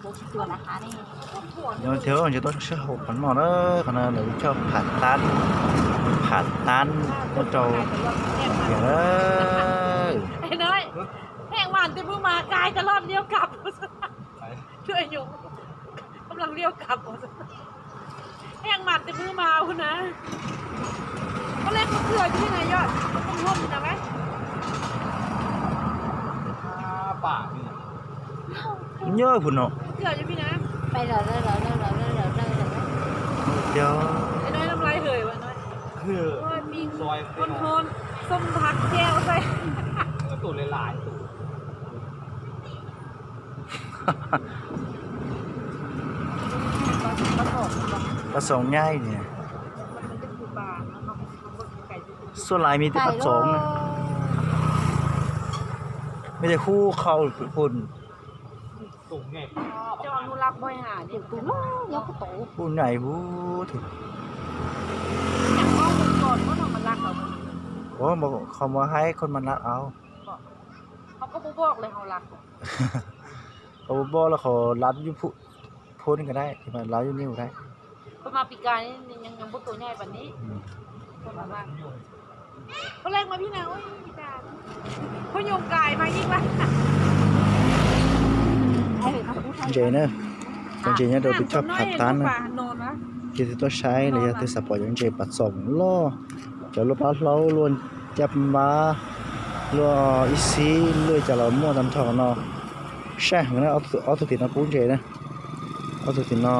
Nyob thiab, nyob tau sab hauv qhov no na, qhov no lawv coj phav tab, phav tab tuaj rau tias na. Heev mas tes pw mas kais tas loj liab kam, kab las liab kam, heev mas tes pw mas ua na. Koj leg koj kws cov phooj ywg na yog koj phooj ywg na. Nyob pus no. Pab xoom nyaib ni. Xuab Lais me tej pab xoom na. Me tej hub qhau pun. Hub nyaim hub. Ua, qhov muaj haib koj mas lab au. Qhov puas pom los qhov lab yub phuj, phuj ni ka dai, lab yub ni ka dai. Ntses na, cov ntses nyob rau peb choj phav tab na. Ces tus tuaj saib los yog tus xav pom cov ntses pab xoom loj, cov luaj plab hlaub, luaj ncaj npab, luaj ib xib, luaj cas los muaj tag nrho no. Saj heev na, ob tug tim no pub ntses na. Ob tug tim no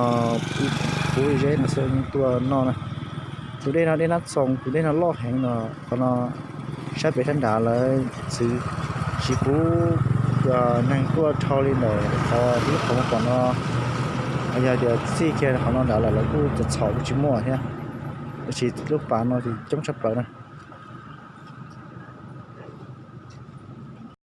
pub zeb no xwb tuaj noj na. Tus dej no dej Nab Txoos, tus dej no loj heev no. Qhov no sab pem sab nrad lawv txwv tsis pub neeg tuaj dhau li ntawm qhov lub qhov muag pom no. Yog tias txij kiag qhov no nrad lawm lawv kuj txom txhaum kuj tsis muaj thiab. Tab sis lub pas no ces coob tshaj plaws na.